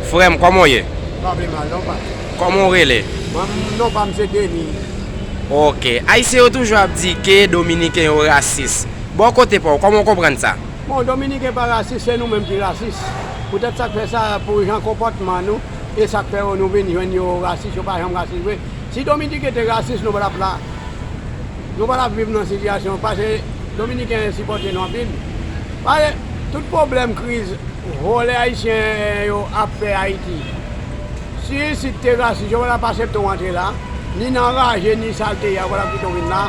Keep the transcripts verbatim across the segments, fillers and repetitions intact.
Frè m, kòman w ye? Pa vle mal non pa. Kòman w rele? Mwen, non pa m se Denis. Ok. Ayisyen yo toujou ap di ke Dominiken yo rasis. Bò kote pa w, kòman w konprann sa? Bon, Dominiken pa rasis, se nou menm ki rasis. Poutèt sa k fè sa, pou jan konpòtman nou, e sa k fè yo nou vin jwenn yo rasis, yo pa janm rasis vre. Si Dominiken te rasis, nou pa t ap la. Nou pa t ap viv nan sitiyasyon, paske Dominiken sipòte nou anpil. Paske tout pwoblèm kriz vòlè ayisyen yo ap fè Ayiti. Si isit te rasis, yo pa t ap aksepte w antre la, ni nan raje, ni salte, yo pa t ap kite w vin la.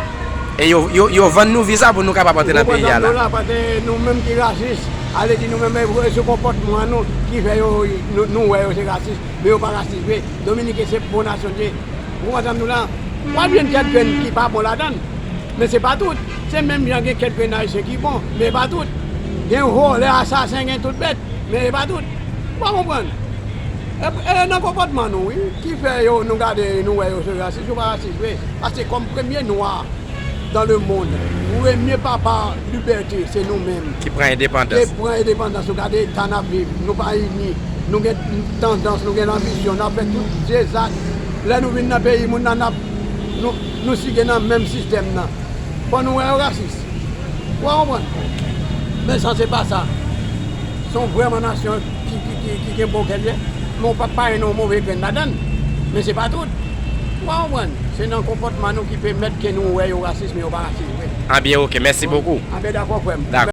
E yo, yo, yo vann nou viza pou nou kapab antre nan peyi a la. Paske nou menm ki rasis, ale di nou menm, e se konpòtman nou ki fè yo, nou, nou wè yo se rasis, men yo pa rasis vre. Dominiken se bon nasyon l ye. Ou konprann nou la? W ap jwenn kèk grenn ki pa bon ladan l. Men se pa tout. Se menm jan gen kèk grenn ayisyen ki bon, men e pa tout. Gen vòlè, asasen, gen tout bèt, men e pa tout. Ou pa konprann? E, e nan konpòtman nou, wi, ki fè yo, nou gade, nou wè yo se rasis, yo pa rasis vre. Paske kòm premye nwa dans le monde, premye papa libète, se nou menm. Ki pran endepandans. Ki pran endepandans, nou gade eta n ap viv, nou pa ini, nou gen tandans, nou gen lanbisyon, n ap fè tout dezas. Lè nou vin nan peyi moun nan, n ap, nou, nou sige nan menm sistèm nan. Fò nou wè yo rasis. Ou konprann? Men sa se pa sa. Se yon vrèman nasyon ki, ki, ki, ki gen bon kè l ye. Men w p ap pa yon move grenn ladan l. Men se pa tout. Ou konprann? Se nan konpòtman nou ki pèmèt ke nou wè yo rasis, men yo pa rasis vre. Anbyen, ok. Mèsi bokou. Anbyen, dakò, frè m. Dakò.